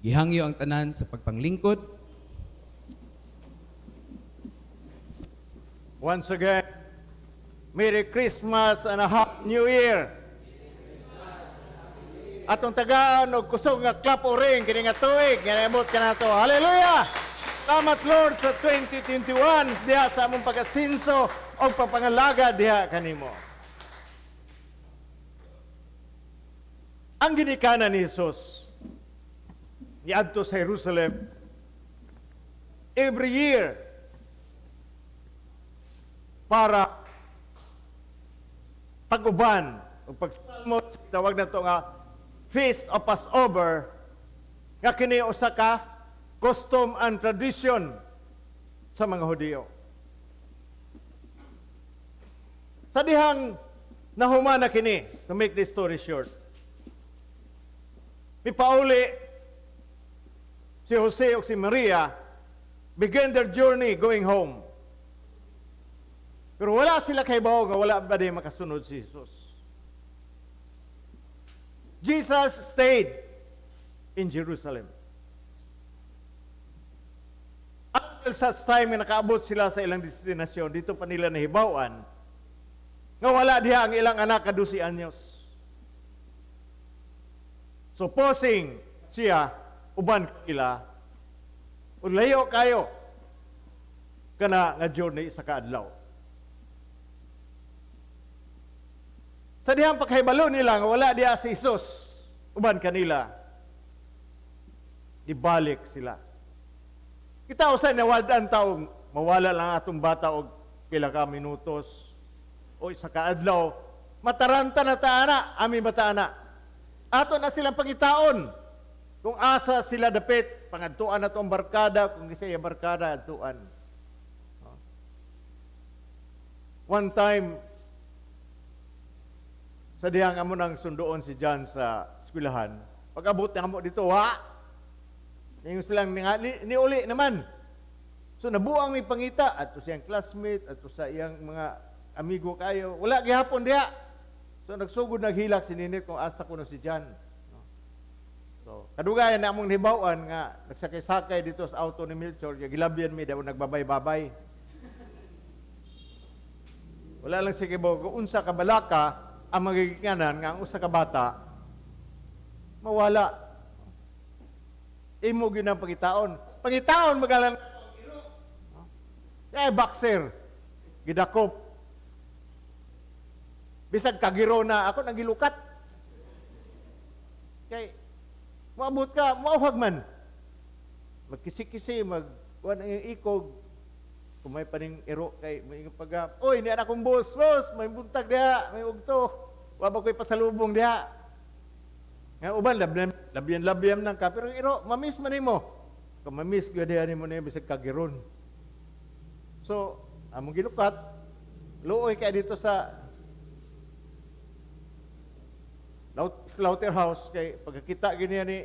Gihangyo ang tanan sa pagpanglingkod. Once again, Merry Christmas and a Happy New Year. Atong tagaan og kusog nga clap o ring kini nga tuig nga naabot kanato. Hallelujah! Salamat, Lord, sa 2021 diha sa among pag-asinso og pagpangalaga diha kanimo. Ang ginikanan ni Jesus niadto sa Jerusalem every year para pag-uban o pagsalmot, tawag na to nga Feast of Passover, nga kini usa ka custom and tradition sa mga Hudiyo. Sa dihang nahuman na kini, to make the story short, mipauli si Jose ug si Maria, began their journey going home. Pero wala sila kahibaw nga wala ba di makasunod si Jesus. Jesus stayed in Jerusalem until such time nga nakaabot sila sa ilang destinasyon. Dito pa nila nahibawan nga wala diha ang ilang anak ka 12 anyos. So posing siya uban kanila, ug layo kayo kana nga journey sa kaadlaw. Sa dihang pagkahibalo nila nga wala diha si Jesus uban kanila, dibalik sila. Kita usay nawad-an taong mawala lang atong bata og pila ka minutos o isa ka adlaw, mataranta na ta ana, amin bata ana. Ato na silang pangitaon. Kung asa sila dapit, pangadtuan na ang barkada, kung isa iya barkada, adtuan. One time, sa dihang amo nang sunduon si John sa eskwelahan, pag-abot niya amo dito, wa! Ningon silang, ni uli naman. So nabuang may pangita, ato siyang classmate, ato sa iyang mga amigo kayo, wala gihapon diha. So nagsugod naghilak si Ninit kung asa kuno si John. No? So kadugayan na among hibaw-an nga nagsakay-sakay dito sa auto ni Melchor, gilabyan mi daw nagbabay-babay. Wala lang si kibaw kung unsa ka balaka ang magigikanan nga ang usa ka bata mawala. Imo gyud ang pangitaon. Pangitaon magalang eh boxer gidakop. Bisag kagiro na ako nagilukat. Kay moabot ka, moauhag man. Magkisi-kisi, mag kuan ang iyong ikog. Kung may paning iro kay may pag, "Oy, ni anak kong boss, boss, may buntag diha, may ugto. Wa ba ko'y pasalubong diha?" Nga uban labyan labyan labyan nang ka, pero iro mamiss man nimo. Kung mamiss gyud diha nimo niya bisag kagiron. So, among gilukat, luoy kay dito sa slaughterhouse kay pagkakita gini ni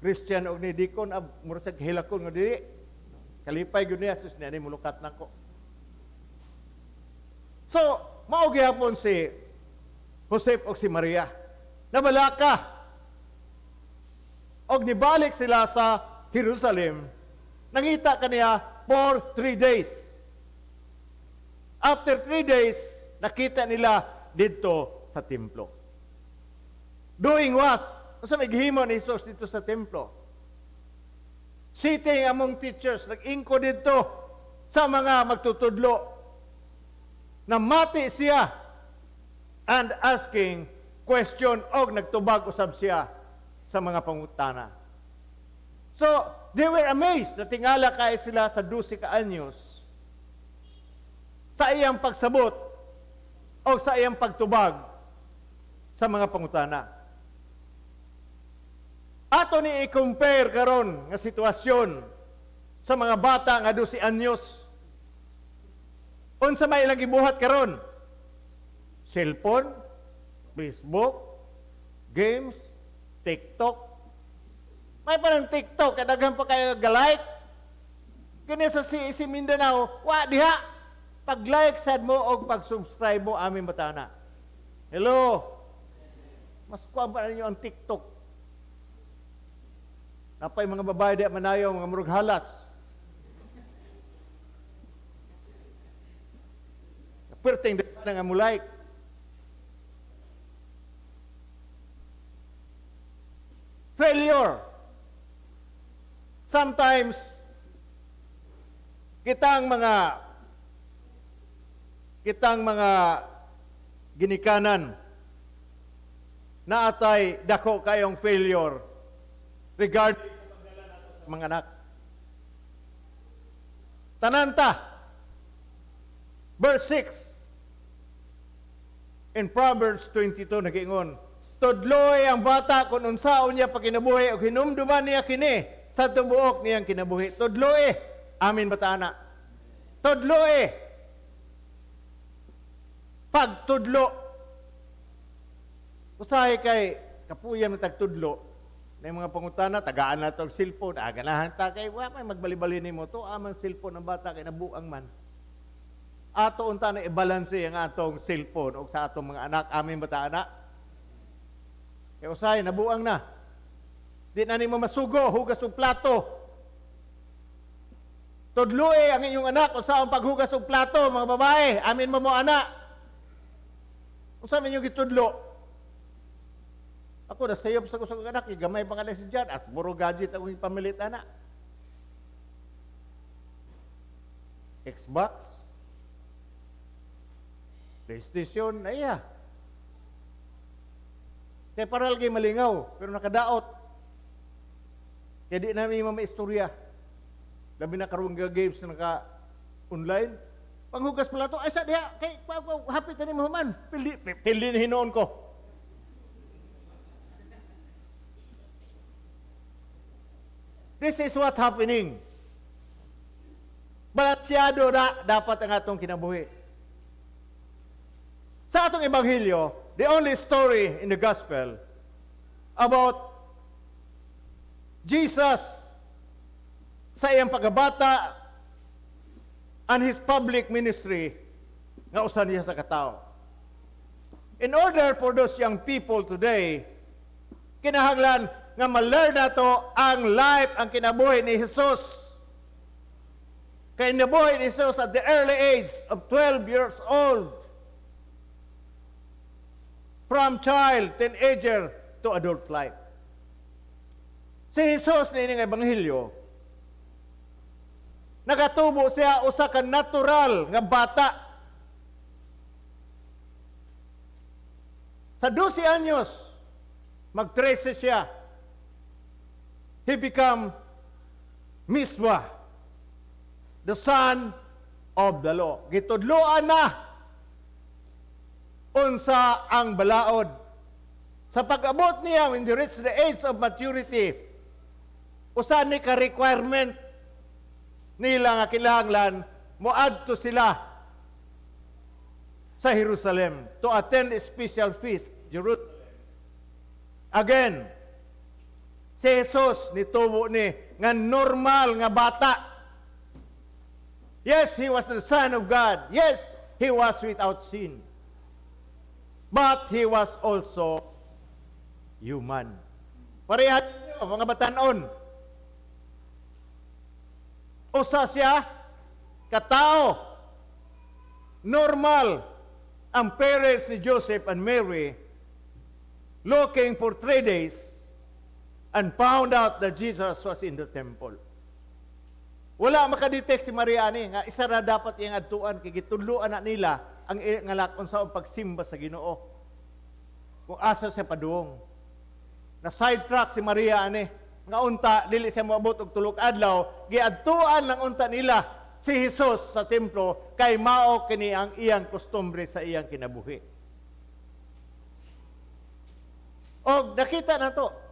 Christian og ni Deacon ab mura sa kahilakon nga dili kalipay gyud niya, sus niya ni mulukat nako. So, mao gihapon si Joseph og si Maria. Nabalaka. Og nibalik sila sa Jerusalem. Nangita kaniya for 3 days. After 3 days, nakita nila dito sa templo. Doing what? Unsa may gihimo ni Jesus dito sa templo? Sitting among teachers, nag-ingko dito sa mga magtutudlo. Namati siya and asking question og nagtubag usab siya sa mga pangutana. So, they were amazed. Natingala kay sila sa 12 ka anyos sa iyang pagsabot o sa iyang pagtubag sa mga pangutana. Ato ni i-compare karon nga sitwasyon sa mga bata nga 12 anyos. Unsa may ilang gibuhat karon? Cellphone, Facebook, games, TikTok. May pa ng TikTok, kaya daghan pa kayo ga-like. Kini sa CEC Mindanao, wa diha. Pag-like sad mo o pag-subscribe mo aming batana. Hello. Mas kuha ba ninyo ang TikTok? Napay mga babae di manayaw, mga murag halas. Perting di na nga mo-like. Failure. Sometimes, kitang mga ginikanan naatay dako kayong failure regarding sa pagdala nato sa mga anak. Tanan ta. Verse 6 in Proverbs 22 nagiingon, "Tudloi ang bata kung unsaon niya pagkinabuhi ug hinumduman niya kini sa tibuok niyang kinabuhi." Tudloi. Amin ba ta ana? Tudloi. Pagtudlo. Usahay kay kapuyan mo tagtudlo. Na yung mga pangutana, tagaan na to ang cellphone. Ah, ganahan ta kay wa may magbali-bali nimo to. Amang cellphone ang bata kay nabuang man. Ato unta na i-balance ang atong cellphone o sa atong mga anak. Amin ba ta ana? Kay usahay nabuang na. Di na nimo masugo, hugas og plato. Tudloi ang inyong anak kung saan paghugas og plato, mga babae. Amin mo mo, anak. Unsa man inyong gitudlo? Ako, nasayop sa kusog anak, gamay pa nga si Jan, at puro gadget ang pamilit, anak. Xbox, PlayStation, ay. Kaya para lagi malingaw, pero nakadaot. Kaya di namin maistorya. Labi na karon nga games na naka online. Panghugas pala to, ay sa diha, kay hapit na ni mahuman. Pili, pili na hinuon ko. This is what happening. Balansyado na dapat ang atong kinabuhi. Sa atong ebanghelyo, the only story in the gospel about Jesus sa iyang pagkabata and his public ministry nga usa niya sa katao. In order for those young people today, kinahanglan nga ma-learn nato ang life, ang kinabuhi ni Jesus. Kay nabuhi ni Jesus at the early age of 12 years old. From child, teenager, to adult life. Si Jesus niining ebanghelyo, nagatubo siya usa ka natural nga bata. Sa 12 anyos, mag-13 siya. He become miswa, the son of the law. Gitudloan na unsa ang balaod. Sa pag-abot niya, when he reached the age of maturity, usa ni ka requirement nila nga kinahanglan moadto sila sa Jerusalem to attend a special feast, Jerusalem. Again, si Jesus nitubo ni nga normal nga bata. Yes, he was the Son of God. Yes, he was without sin. But he was also human. Pareha ninyo, mga batanon. Usa siya katao. Normal ang parents ni Joseph and Mary looking for 3 days and found out that Jesus was in the temple. Wala makadetect si Maria ani nga isa ra dapat iyang adtuan kay gitudloan na nila ang ngalak unsa ang pagsimba sa Ginoo. Kung asa siya paduong. Na sidetrack si Maria ani nga unta dili siya moabot og 3 ka adlaw, giadtuan lang unta nila si Jesus sa templo kay mao kini ang iyang kostumbre sa iyang kinabuhi. Og nakita nato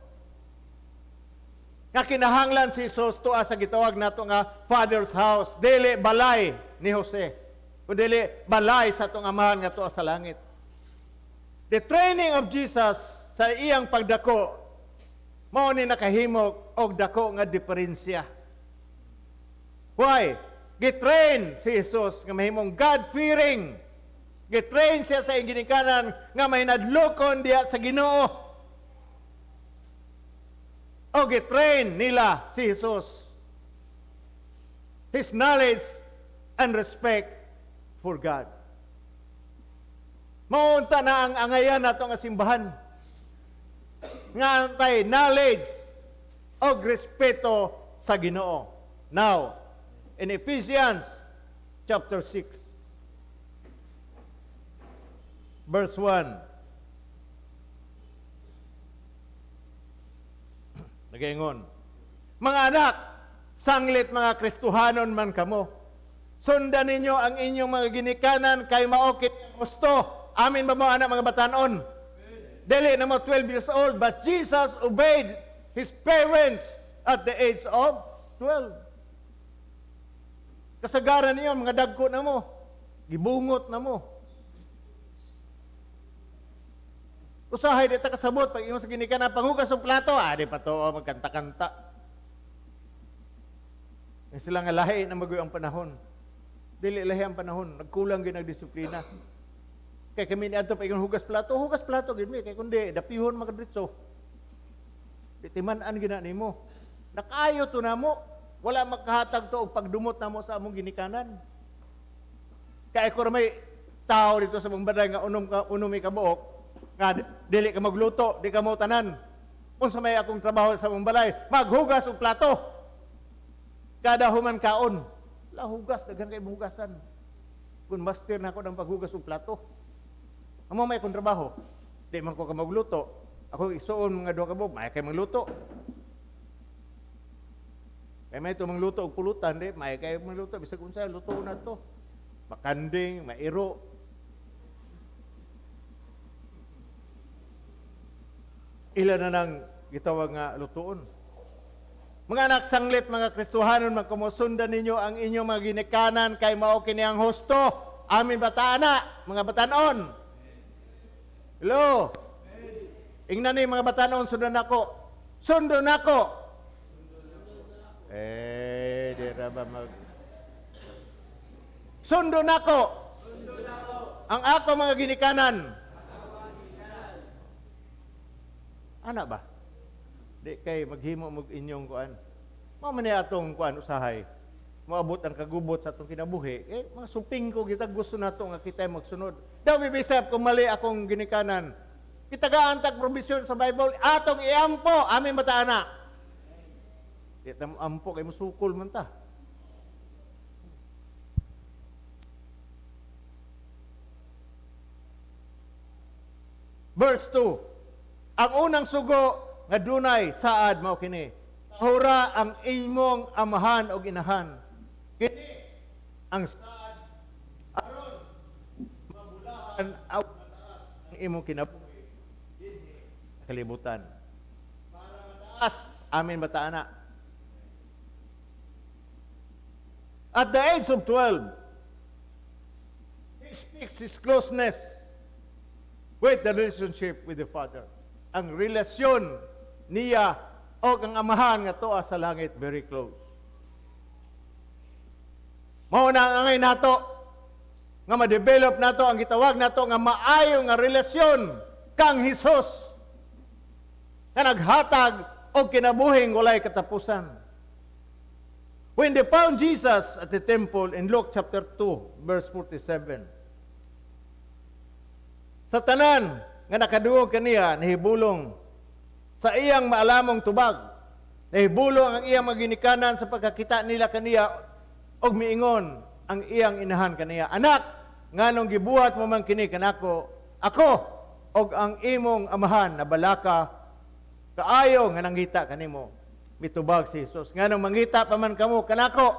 nga kinahanglan si Jesus tuwa sa gitawag nato nga Father's house, dili balay ni Jose, kundi balay sa atong Amahan nga tuwa sa langit. The training of Jesus sa iyang pagdako mao ni nakahimo og dako nga diferensya. Why? Gitrain si Jesus nga mahimong God-fearing. Gitrain siya sa iyang ginikanan nga mahinadlokon diha sa Ginoo. O gitrain nila si Jesus. His knowledge and respect for God. Mao unta na ang angayan nato nga simbahan. Nga antay knowledge og respeto sa Ginoo. Now, in Ephesians chapter 6, verse 1. Nagaingon, "Mga anak, sanglit mga Kristohanon man kamo, sundan ninyo ang inyong mga ginikanan kay mao kini husto." Amin ba mo anak, mga batanon? Dili na mo 12 years old, but Jesus obeyed his parents at the age of 12. Kasagaran niyo, mga dagko na mo, gibungot na mo. Usahay di ta kasabot pag ingon sa ginikanan, "Panghugas og plato," ah, di pa to, oh, magkanta-kanta. Yung sila nga lahi na magoy ang panahon. Dili lahi ang panahon, nagkulang gyud ang disiplina. Kay kami ni adto pa ingon hugas plato, hugas plato gid mi kay kundi dapihon makadritso. Di timan-an gina nimo. Nakayo to namo, wala makahatag to og pagdumot namo sa among ginikanan. Kay ko may tao dito sa mong balay nga unom ka unom ka buok nga dili ka magluto, di ka mo tanan. Unsa may akong trabaho sa mong balay? Maghugas og plato. Kada human kaon, la hugas, daghan kay hugasan. Kung master na ako ng paghugas og plato. Amo may akong trabaho. Di man ko ka magluto. Ako isuon mga duha ka buok, may kay magluto. Kay may ito mangluto og pulutan, di, may kay magluto, bisag unsa luto na to. Makanding, mairo. Ila na nang gitawag nga lutuon. "Mga anak, sanglit mga Kristohanon, magkumusundan ninyo ang inyong mga ginikanan kay mao kini ang husto." Amin ba ta ana, mga batanon? Hello? Ingnan ni mga batanon, "Sundan ako. Sundon ako." Eh, di ra ba mag... "Sundon ako. Ang ako mga ginikanan." Ana ba? Di kay maghimo mo inyong kuan. Mao man ni atong kuan usahay. Moabot ang kagubot sa atong kinabuhi, eh, mga suping ko kita gusto nato nga kita magsunod. Daw bibisap kung mali akong ginikanan. Kitagaan tag provision sa Bible, atong iampo, amin ba ta ana? Di ta mo ampo kay musukol man ta. Verse 2. Ang unang sugo nga dunay saad mao kini: "Tahura ang imong amahan og inahan." Kini ang saad aron mabulahan aw mataas ang imong kinabuhi dinhi sa kalibutan. Para mataas, amin ba ta ana? At the age of 12, he speaks his closeness with the relationship with the Father. Ang relasyon niya o ang amahan nga tuwa sa langit, very close. Mao na ang angay nato nga ma-develop nato ang gitawag nato nga maayo nga relasyon kang Hesus nga naghatag og kinabuhing walay katapusan. When they found Jesus at the temple in Luke chapter 2 verse 47. Sa tanan nga nakadungog kaniya nahibulong sa iyang maalamong tubag. Nahibulong ang iyang mga ginikanan sa pagkakita nila kaniya og miingon ang iyang inahan kaniya, "Anak, nganong gibuhat mo man kini kanako? Ako og ang imong amahan nabalaka kaayo nga nangita kanimo." Mitubag si Jesus, "Nganong mangita pa man kamo kanako?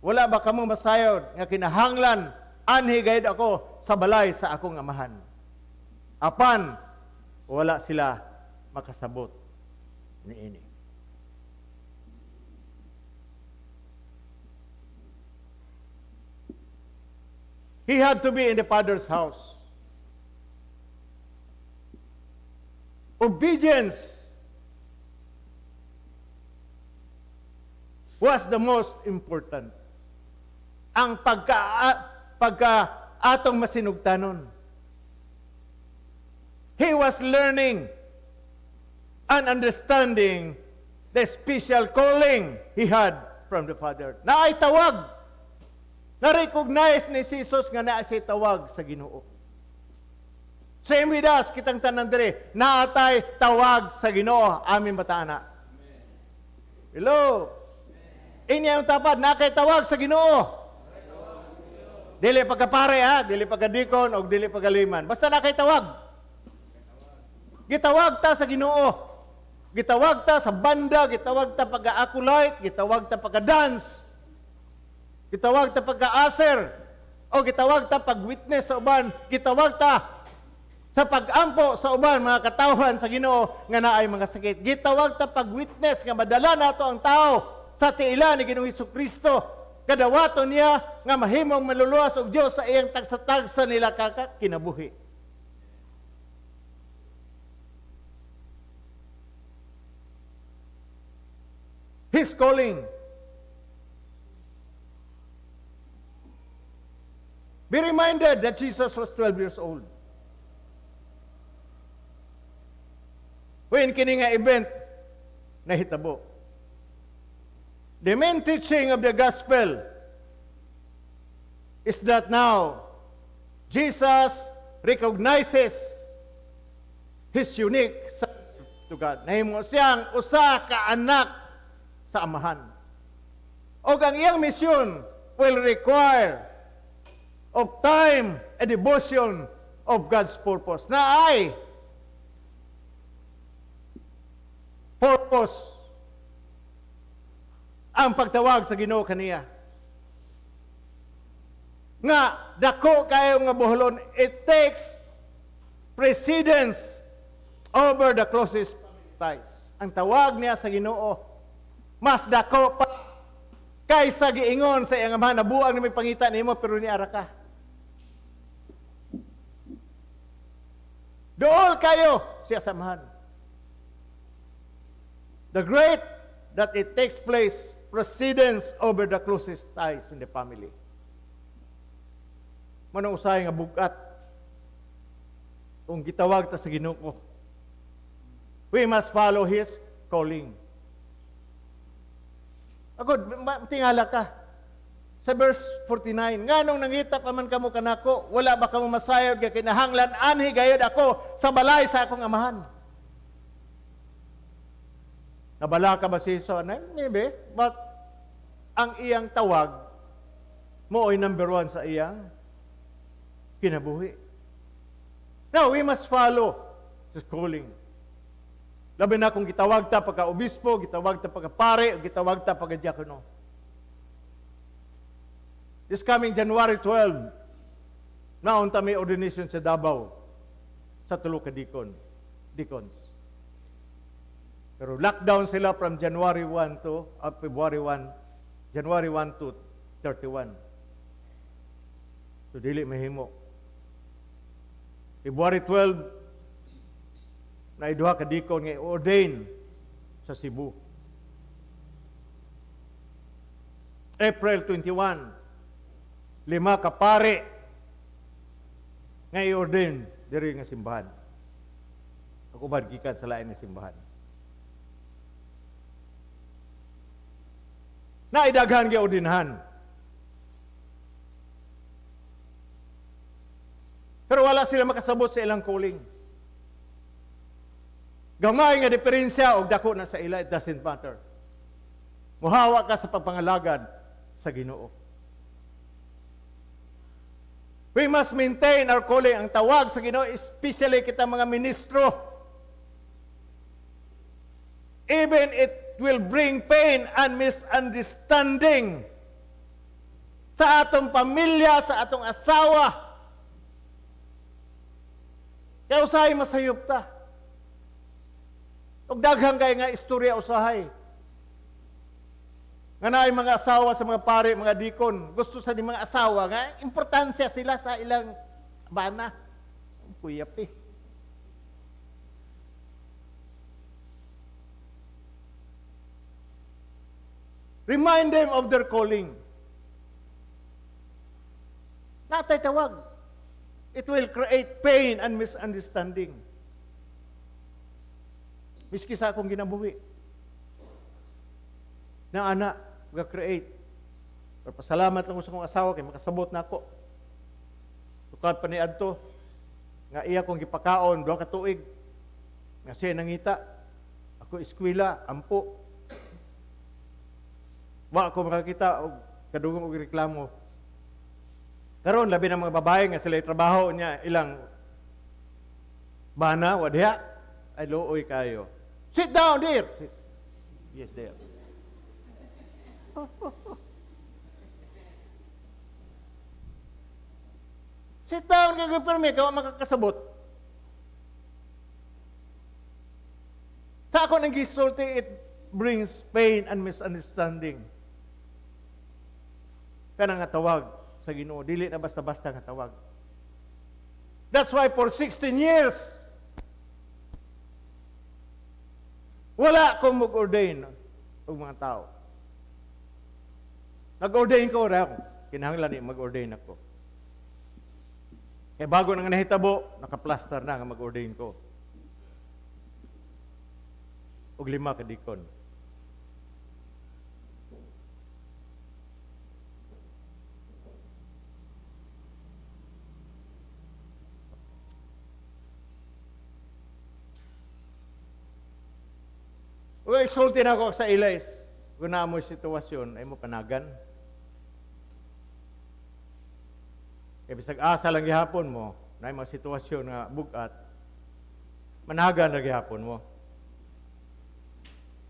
Wala ba kamo masayod nga kinahanglan anhi gayud ako sa balay sa akong amahan?" Apan wala sila makasabot niini. He had to be in the Father's house. Obedience was the most important. Ang pagka atong masinugtanon. He was learning. and understanding the special calling he had from the Father. Naay tawag. Na-recognize ni Jesus nga naa siya tawag sa Ginoo. Same with us, kitang tanan dire, naatay tawag sa Ginoo. Amin ba ta ana? Hello? Ini ang tapad, naa kay tawag sa Ginoo. Dili pagkapare ha, dili pagkadikon o dili pagka-layman. Basta naa kay tawag. Gitawag ta sa Ginoo. Gitawag ta sa banda, gitawag ta pagka-acolyte, gitawag ta pagka-dance. Gitawag ta pagka-usher, o gitawag ta pag-witness sa uban, gitawag ta sa pag-ampo sa uban mga katawhan sa Ginoo nga naay mga sakit. Gitawag ta pag-witness nga madala nato ang tao sa tiila ni Ginoong Kristo. Kadawaton niya nga mahimong maluluwas og Dios sa iyang tagsa-tagsa nila kaka kinabuhi. His calling. Be reminded that Jesus was 12 years old when kini nga event nahitabo. The main teaching of the gospel is that now Jesus recognizes his unique sonship to God. Nahimo siyang usa ka anak sa Amahan. Og ang iyang misyon will require of time and devotion of God's purpose. Naay purpose ang pagtawag sa Ginoo kaniya. Nga dako kayo nga buholon, it takes precedence over the closest ties. Ang tawag niya sa Ginoo mas dako pa kaysa giingon sa iyang amahan, "Nabuang na may pangita nimo pero niara ka." Dool kayo siya sa amahan. The great that it takes place precedence over the closest ties in the family. Manong usahay nga bugat kung gitawag ta sa Ginoo. We must follow His calling. Agod, tingala ka. Sa verse 49, "Nganong nangita pa man kamo kanako? Wala ba kamo masayod nga kinahanglan anhi gayod ako sa balay sa akong Amahan?" Nabala ka ba si Jesus? Maybe, but ang iyang tawag mo ay number one sa iyang kinabuhi. Now, we must follow his calling. Labi na kung gitawag ta pagka obispo, gitawag ta pagka pare, o gitawag ta pagka diakono. This coming January 12, naunta may ordination sa Davao sa tulo ka deacons. Pero lockdown sila from January 1 to February 1, January 1 to 31. So dili mahimo. February 12, na duha ka deacon nga ordain sa Cebu. April 21, lima ka pare nga i-ordain diri nga simbahan. Ako ba gikan sa lain nga simbahan. Naidaghan gi ordinahan. Pero wala sila makasabot sa ilang calling. Gamay nga diferensya og dako na sa ila, it doesn't matter. Muhawa ka sa pagpangalagad sa Ginoo. We must maintain our calling, ang tawag sa Ginoo, especially kita mga ministro. Even it will bring pain and misunderstanding sa atong pamilya, sa atong asawa. Kaya usahay masayop ta. Ug daghan kay nga istorya usahay. Nga naay mga asawa sa mga pare, mga dikon, gusto sa ni mga asawa nga importansya sila sa ilang bana. Kuya pi. Remind them of their calling. Naa tay tawag. It will create pain and misunderstanding. Miski sa akong ginabuhi. Na ana, ga-create. Pero pasalamat lang ko sa akong asawa kay makasabot na ako. Tukad pa ni adto nga iya kong gipakaon 2 ka tuig. Nga siya nangita. Ako eskwela, ampo. Wa ako makakita og kadugong og reklamo. Karon labi ng mga babae nga sila trabaho niya ilang bana wa diha ay luoy kayo. Sit down dear. Sit. Yes dear. Sit down kay permi kay wa makakasabot. Sa ako nang gisulti, it brings pain and misunderstanding. Kanang nga tawag sa Ginoo, dili na basta-basta nga tawag. That's why for 16 years, wala akong mag-ordain og mga tao. Nag-ordain ko, wala ako. Kinahanglan ni mag-ordain ako. Kaya bago na nga nahitabo, nakaplaster na nga mag-ordain ko. Og 5 ka dikon. Uy, sulti na ako sa Ilays. Kung naa mo'y sitwasyon, ay mo panagan. Kaya bisag asa lang gihapon mo, na mga sitwasyon nga bugat, managan na gihapon mo.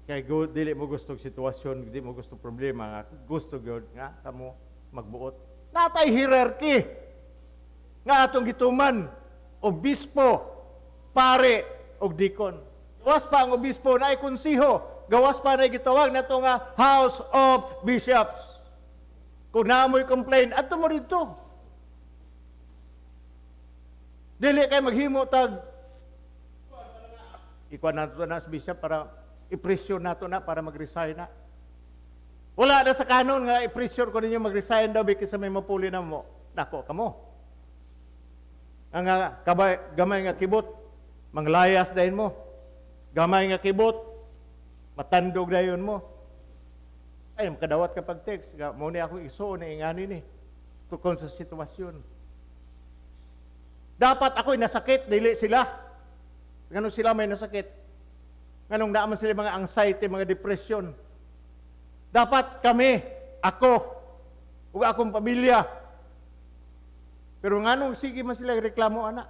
Kaya dili mo gusto og sitwasyon, dili mo gusto problema, nga gusto gyud nga kamo magbuot. Natay hierarchy nga atong gituman, obispo, pare og dikon. Gawas pa ang obispo na ay konseho, gawas pa na gitawag nato nga House of Bishops. Kung naa mo'y complain, adto mo didto. Dili kay maghimo tag ikuan nato na sa bishop para i-pressure nato na para mag-resign na. Wala na sa kanon nga i-pressure ko ninyo mag-resign daw bikin sa may mapuli na mo. Nako kamo. Ang nga kabay, gamay nga kibot, manglayas dayon mo. Gamay nga kibot, matandog dayon mo. Ay, makadawat ka pag-text. Nga, mo ni ako isuon na ingani ni. Tukon sa sitwasyon. Dapat ako'y nasakit, dili sila. Nganong sila may nasakit? Nganong naaman sila mga anxiety, mga depression. Dapat kami, ako, ug akong pamilya. Pero nganong sige man sila reklamo, ana?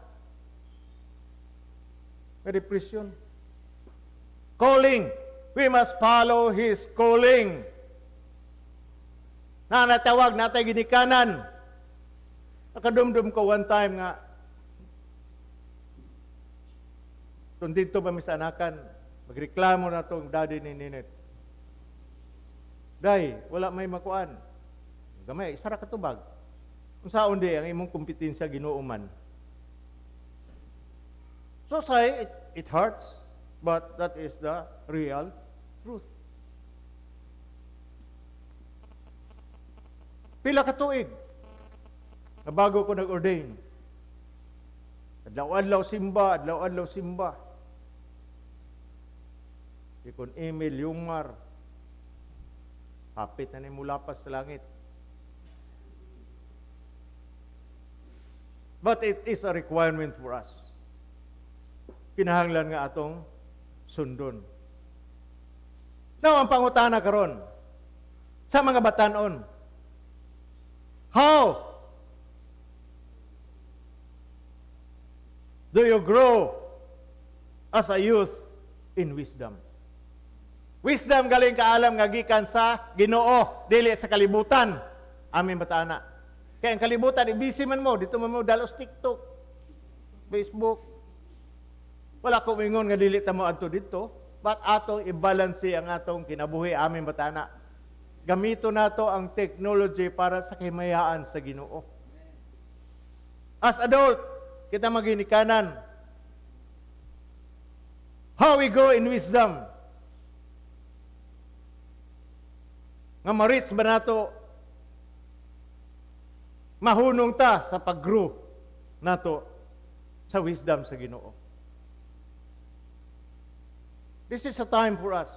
May depression. Calling. We must follow His calling. Na natawag, natay ginikanan. Nakadumdum ko one time nga, kung dito ba sa anakan, magreklamo na tong daddy ni Ninet. Day, wala may makuan. Gamay, isa ra ka tubag. Unsaon di ang imong kompetensya Ginoo man. So say, it hurts, but that is the real truth. Pila ka tuig na bago ko nag-ordain. Adlaw-adlaw simba, adlaw-adlaw simba. Ikon Emil Yumar, hapit na ni mulapas sa langit. But it is a requirement for us. Kinahanglan nga atong sundon. Now, ang pangutana karon sa mga batanon, how do you grow as a youth in wisdom? Wisdom galing kaalam nga gikan sa Ginoo, dili sa kalibutan. Amin bataana. Kaya ang kalibutan, ibisi man mo, dito man mo dalos TikTok, Facebook. Wala ko mingon nga dili ta mo adto dito, but atong i-balance ang atong kinabuhi. Amin bataana. Gamito nato ang technology para sa kahimayaan sa Ginoo. As adult, kita maginikanan. How we grow in wisdom. Nga ma-reach ba nato, mahunong ta sa pag-grow nato sa wisdom sa Ginoo. This is a time for us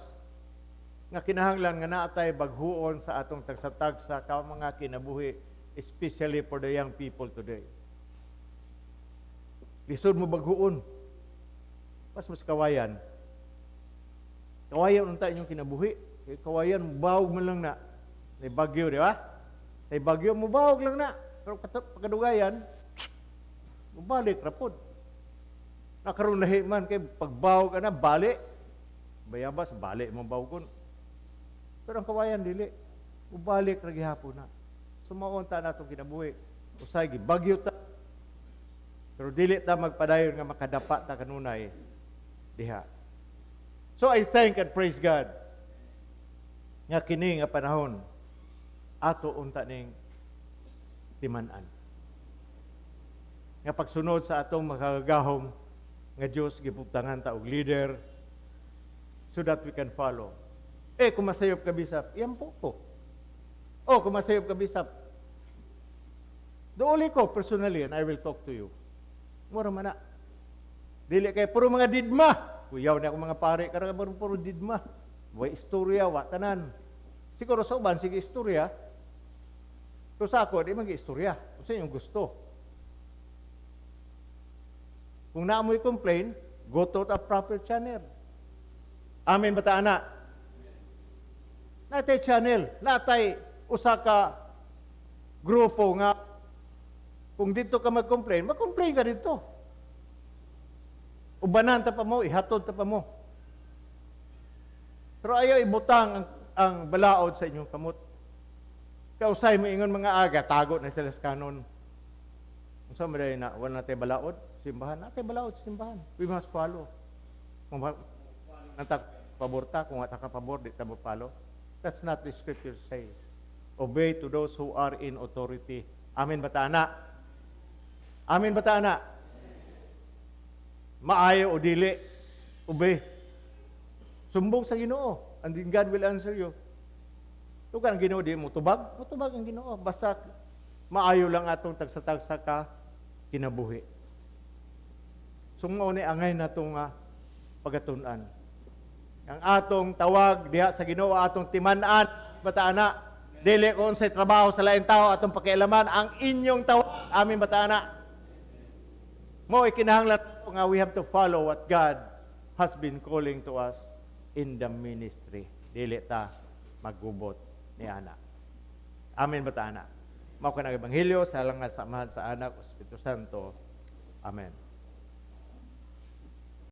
nga kinahanglan nga naa tay baghuon sa atong tagsa-tagsa ka mga kinabuhi, especially for the young people today. Lisod mo baghuon. Pas mas kawayan. Kawayan unta inyong kinabuhi. Kay kawayan, bawog man lang na. May bagyo, di ba? May bagyo, mubawog lang na. Pero pagkadugayan, mubalik rapod. Nakaroon lahi man kay pagbawog ka na, bali. Bayabas, bali mo bawgon. Pero ang kawayan, dili. Mubalik ra gihapon na. So mao unta na atong kinabuhi. Usay gibagyo ta. Pero dili ta magpadayon nga makadapa ta kanunay diha. So I thank and praise God nga kini nga panahon ato unta ning timan-an. Nga pagsunod sa atong makagagahom nga Dios, gibutangana ta og leader so that we can follow. Eh, kung masayop ka bisap, iampo ko. O, kung masayop ka bisap, duoli ko personally and I will talk to you. Mura man na. Dili kay puro mga didma. Kuyaw na ako mga pare, karang puro, puro didma. Way istorya, wa tanan. Siguro sa uban, sige istorya. Pero sa ako, di mag istorya. Kung sa inyong gusto. Kung naa mo'y complain, go to the proper channel. Amen ba ta ana? Naa tay channel, naa tay usa ka grupo nga kung dito ka mag-complain, mag-complain ka dito. Ubanan ta pa mo, ihatod ta pa mo. Pero ayaw ibutang ang balaod sa inyong kamot. Kausay mo ingon mga aga, tago na sila sa kanon. Unsa man diay na, wala na balaod, simbahan, naa tay balaod sa simbahan. We must follow. Kung nanta pabor ta, kung ata ka pabor, di ta mo follow. That's not the scripture says. Obey to those who are in authority. Amen ba ta ana? Amen ba ta ana? Maayo o dili, obey. Sumbong sa Ginoo, and then God will answer you. Tugan ang Ginoo di mo tubag, mutubag ang Ginoo. Basta maayo lang atong tagsa-tagsa ka kinabuhi. So mao ni angay natong pagatun-an. Ang atong tawag diha sa Ginoo, atong timan-an, ba ta ana? Dili kung unsay trabaho sa laing tao atong pakialaman, ang inyong tawag, amen ba ta ana? Mao ikinahanglan nga we have to follow what God has been calling to us in the ministry. Dili ta maggubot ni ana. Amen ba ta ana? Mao kanang ebanghelyo sa ngalan sa Amahan, sa Anak, o Espiritu Santo. Amen.